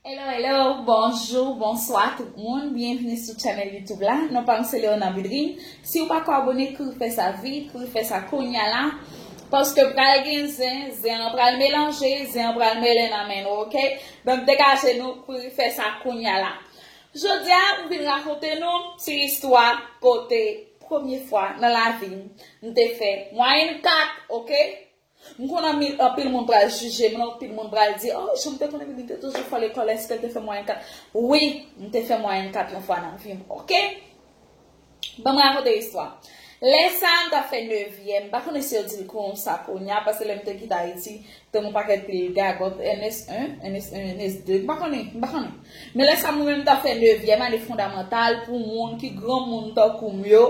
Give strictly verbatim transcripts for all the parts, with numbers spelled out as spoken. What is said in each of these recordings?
Hello, hello, bonjou, bonswa tout moun. Byenvini sou channel YouTube la. Non pa m se Leona Vidrine. Si w pako abone, kouri fè sa vit, kouri fè sa kounya la. Paske pral gen zen, zen an pral melanje, zen an pral mele nan men nou, oke? Donk degaje nou, kouri fè sa kounya la. Jodi a, m vin rakonte nou ti istwa kote premye fwa nan lavi m, m te fè mwayèn kat, oke? M konnen anpil, anpil moun pral jije m, anpil moun pral di, "Oh, jan m te konnen Bibi te toujou fò lekòl, èske l te fè mwayèn kat?" Wi, m te fè mwayèn kat yon fwa nan vi m, oke? Ban m rakonte istwa. Lè sa a, m t ap fè nevyèm, m pa konnen si yo di l konsa kounye a, paske lè m te kite Ayiti, te gen yon pakèt pil gagòt, N S en, N S en, N S de, m pa konnen, m pa konnen. Men lè sa a, mwen menm, m t ap fè nevyèm ane fondamantal pou moun ki granmoun tankou m yo.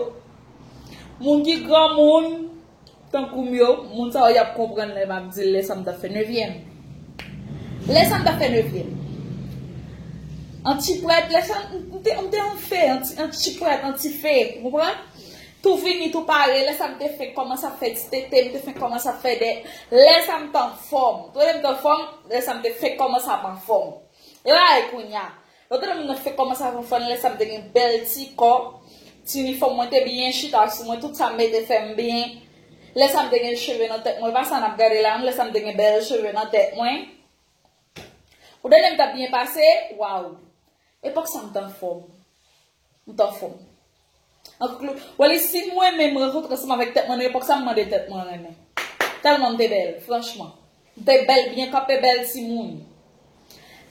Moun ki granmoun, tankou m yo, moun sa yo y ap konprann lè m ap di l lè sa m t ap fè nevyèm. Lè sa m t ap fè nevyèm. An ti prèt, lè sa m te, m te an fe, an ti, an ti prèt, an ti fe, ou konprann? Tou fini, tou pare, lè sa m te fenk kòmanse ap fè ti tete, m te fenk kòmanse ap fè de, lè sa m t anfòm. Tou lè m t anfòm, lè sa m te fenk kòmanse ap anfòm. E bagay kounye a. Lòt lè moun nan fenk kòmanse ap anfòm, lè sa m te gen bèl ti kò, ti inifòm mwen te byen chita sou mwen, tout sa m mete fè m byen. Lè sa m te gen cheve nan tèt mwen, pa sa n ap gade la, non, lè sa m te gen bèl cheve nan tèt mwen. Ou tande m t ap byen pase, waw. Epòk sa m t anfòm. M t anfòm. Anklou, wè li si mwen menm rankontre ansanm avèk tèt mwen nan epòk sa, m mande tèt mwen renmen. Tèlman m te bèl, franchman. M te bèl, byen kanpe, bèl timoun.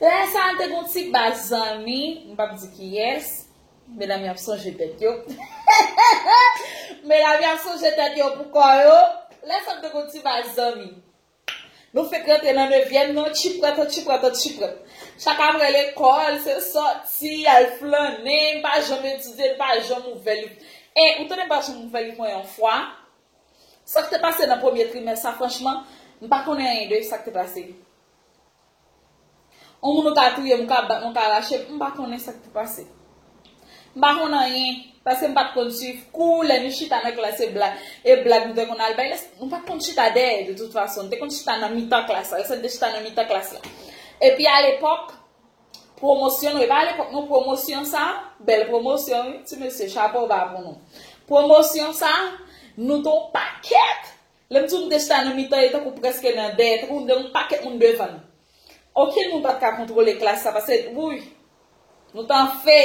Lè sa a, m te gen yon ti baz zanmi, m p ap di kiyès. Medam yo ap sonje tèt yo. Medam yo ap sonje tèt yo pou kò yo. Lè sa a, m te gen yon ti baz zanmi. Nou fenk rantre nan nevyèm, nou an chiprèt, an chiprèt, an chiprèt. Chak apre lekòl, se sòti, al flannen, m pa janm etidye, m pa janm ouvè liv. E, ou tande m pa janm ouvè liv mwen yon fwa? Sa k te pase nan premye trimès sa, franchman, m pa konnen anyen de sa k te pase. On moun ou ka touye m, ou ka bat m, ou ka rache m, m pa konnen sa k te pase. M pa konn anyen, paske m pa t konn swiv kou, lè nou chita nan klas, e blag, e blag nou te konn al bay, lè, nou pa t konn chita dèyè, de tout fason, nou te konn chita nan mitan klas la, lè sa nou te chita nan mitan klas la. Epi alepòk, pwomosyon nou, e pa alepòk non, pwomosyon sa, bèl pwomosyon, wi, ti mesye, chapo ba pou nou. Pwomosyon sa, nou te yon pakèt, lè m di w nou te chita nan mitan, e tankou prèske nan dèyè, tankou nou te yon pakèt moun devan nou. Okenn moun pa t ka kontwole klas la, paske, wouy, nou t an fe.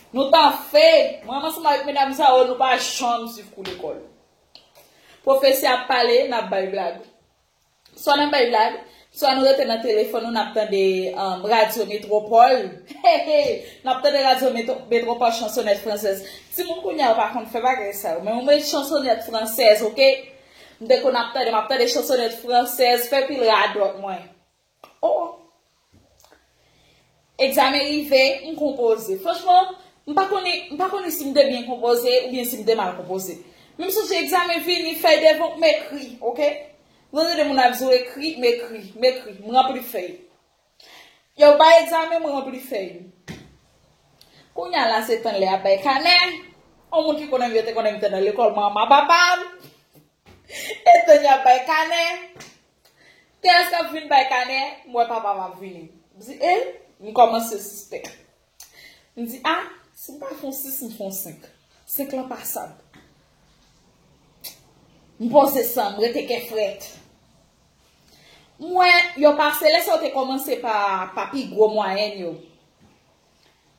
Nou t an fe. Mwen menm ansanm avèk medam sa yo, nou pa janm swiv kou lekòl. Pwofesè ap pale, n ap bay blag. Swa n ap bay blag, swa nou rete nan telefòn nou, n ap tande, um, radyo Metwopòl. N ap tande radyo Metwo-, Metwopòl, chansonèt fransèz. Timoun kounye a yo pa konn fè bagay sa yo. Men yon chansonèt fransèz, oke? M te konn ap tande, m ap tande chansonèt fransèz, fè pil radòt mwen. Oh! Egzamen rive, m konpoze. Franchman, m pa konnen, m pa konnen si m te byen konpoze oubyen si m te mal konpoze. Men m sonje egzamen vini, fèy devan m ekri, oke? Ou tande moun ap di w ekri, m ekri, m ekri, m ranpli fèy. Yo bay egzamen, m ranpli fèy. Kounye a la, se tan lè y ap bay kanè. On moun ki konnen m, yo te konnen m te nan lekòl, manman, papa m. E tan y ap bay kanè. Kiyès k ap vin bay kanè? M wè papa m ap vini. M di, e? M kòmanse sispèk. M di, a, si m pa fè yon sis, m fè yon senk. Senk lan pasab. M poze san, m rete kè frèt. M wè yo pase, lè sa yo te kòmanse pa, pa pi gwo mwayèn yo.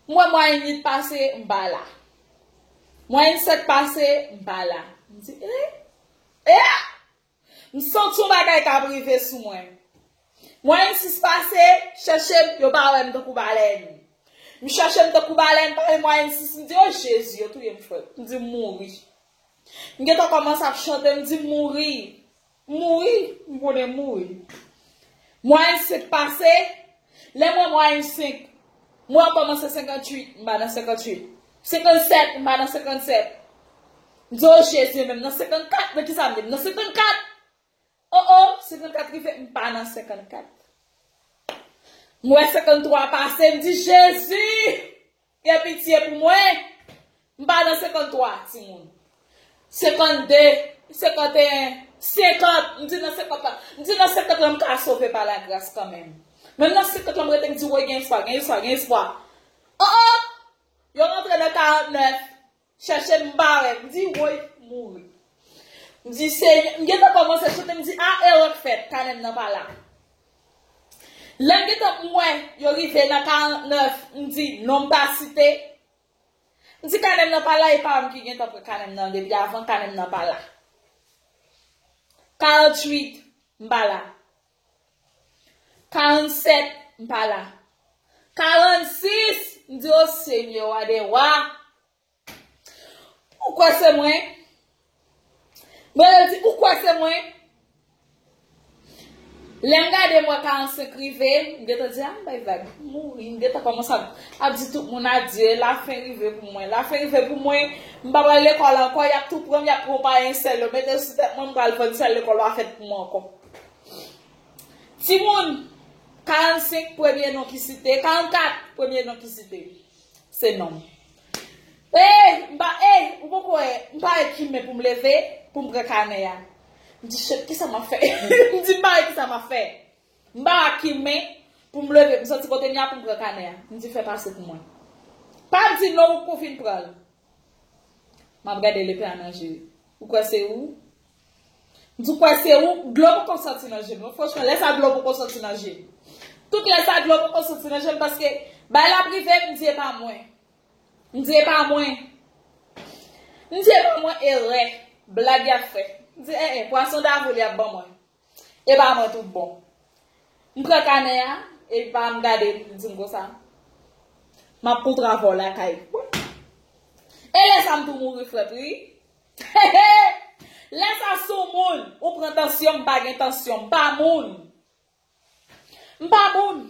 M wè mwayèn uit pase, m pa la. Mwayèn sèt pase, m pa la. M di, e? E? M santi yon bagay k ap rive sou mwen. Mwayèn sis pase, chèche m, yo pa wè m tankou balèn. M chèche m tankou balèn, pale mwayèn sis, m di, o Jezi, yo touye m frèt. M di, m mouri. M gentan kòmanse ap chante, m di, m mouri. M mouri, m konnen m mouri. Mwayèn senk pase, lè m wè mwayèn senk, m wè m kòmanse senkanntuit, m pa nan senkanntuit. Senkannsèt, m pa nan senkannsèt. M di, o Jezi, menm nan senkannkat, nan kisa m ye? M nan senkannkat. O, o, senkannkat rive, m pa nan senkannkat. M wè senkanntwa pase, m di, Jezi, gen pitye pou mwen. M pa nan senkanntwa, timoun. Senkannde, senkanteyen, senkant, m di nan senkant lan. M di nan senkant lan, m ka sove pa lagras kanmenm. Menm nan senkant lan, m rete, m di, woy, gen espwa, gen espwa, gen espwa. Oh, oh! Yo rantre nan karantnèf, chèche m pa wè. M di, woy, mouri. M di, Senyè, m gentan kòmanse choute, m di, a, erè k fèt, kanè m nan pa la. Lè m gentan wè yo rive nan karantnèf, m di, non m pa site. M di, kanè m nan pa la, e pa m ki gentan pran kanè m nan depi avan, kanè m nan pa la. Karanntuit, m pa la. Karannsèt, m pa la. Karannsis, m di, o Senyè, wa dè wa. Ou kwè se mwen? Mwen di, ou kwè se mwen? Lè m gade, m wè karannsenk rive, m gentan di, a, m bay vag, m mouri, m gentan kòmanse ap, ap di tout moun adye, lafen rive pou mwen, lafen rive pou mwen, m pa pral lekòl ankò, y ap tou pran m, y ap pran yon pa yon sèl, yo mete sou tèt mwen, m pral vann sèl, lekòl pa fèt pou mwen ankò. Timoun, karannsenk premye non ki site, karannkat premye non ki site. Se non m. Ey, m pa, ey, ou poko wè, m pa wè ki men pou m leve, pou m pran kanè a. M di, shit, kisa m ap fè? M di, m pa wè kisa m ap fè. M pa wè ki men pou m leve, m soti kote m ye a pou m pran kanè a. M di, fè pase pou mwen. Pa di non ou kou fin pran l. M ap gade lepe a nan je. Ou kwè se ou? M di, ou kwè se ou? Dlo poko soti nan je m. Non, franchman, lè sa dlo poko soti nan je m. Tout lè sa dlo poko soti nan je m paske bay la prive, m di e pa mwen. M di e pa mwen. M di e pa mwen, erè. Blag y ap fè. M di, eh, eh, pwason davou li ap ban mwen. E pa mwen tout bon. M pran kanè a, e pa m gade, m di m konsa. M ap kontre avè w lakay. E lè sa m tou mouri frèt, wi. Lè sa sou moun, ou pran tansyon, m pa gen tansyon, m pa moun. M pa moun.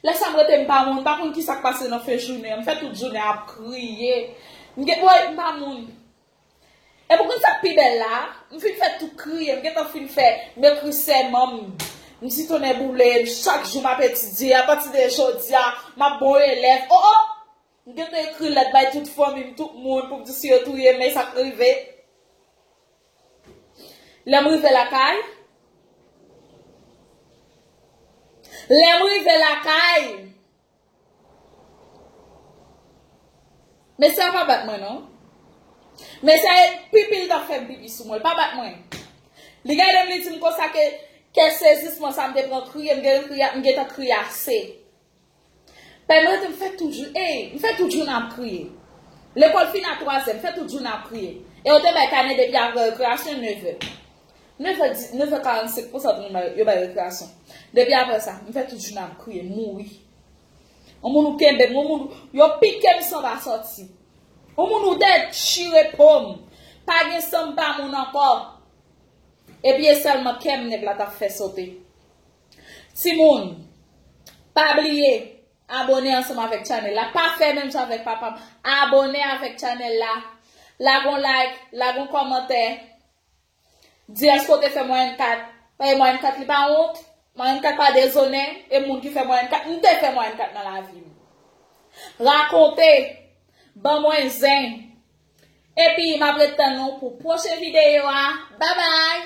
Lè sa m rete m pa moun, m pa konn ki sa k pase nan fen jounen an. M fè tout jounen ap kriye. M gen, woy, m pa moun. E pou konn sa k pi bèl la, m fin fè tout kriye, m gentan fin fè, m ekri sèman m. M di tonnè boule, chak jou m ap etidye, apati de jodi a, m ap bon elèv. Oh, oh! M gentan ekri lèt bay tout fanmi m, tout moun, pou m di si yo touye m, men sa k rive. Lè m rive lakay, lè m rive lakay, mesye a pa bat mwen, non. Mesye a, pipi l t ap fè m pipi sou mwen, l pa bat mwen. Li gade m, li di m konsa ke, kè sezisman sa m te pran kriye, m gentan kriye, m gentan kriye ase. Pè m rete, m fè tout jou, ey, m fè tout jounen ap kriye. Lekòl fin a twazè, m fè tout jounen ap kriye. E yo te bay kanè depi apre rekreyasyon, nevè. Nevè di, nevè karannsenk pou sa pou yo bay rekreyasyon. Depi apre sa, m fè tout jounen ap kriye, m mouri. Yon moun ou kenbe m, yon moun ou, yo pike m san pa sòti. Yon moun ou dechire po m. Pa gen san m pa moun ankò. Epi e sèlman kè m nèg la t ap fè sote. Timoun, pa bliye abòne ansanm avèk chanèl la. Pa fè menm jan avèk papa m. Abòne avèk chanèl la. Lage yon like, lage yon kòmantè. Di èske w te fè mwayèn kat? Paske mwayèn kat li pa wont. Mwayèn kat pa dezonè. E moun ki fè mwayèn kat, m te fè mwayèn kat nan lavi m. Rakonte. Ban mwen zen. Epi m ap ret tann nou pou pwochen videyo a. Babay!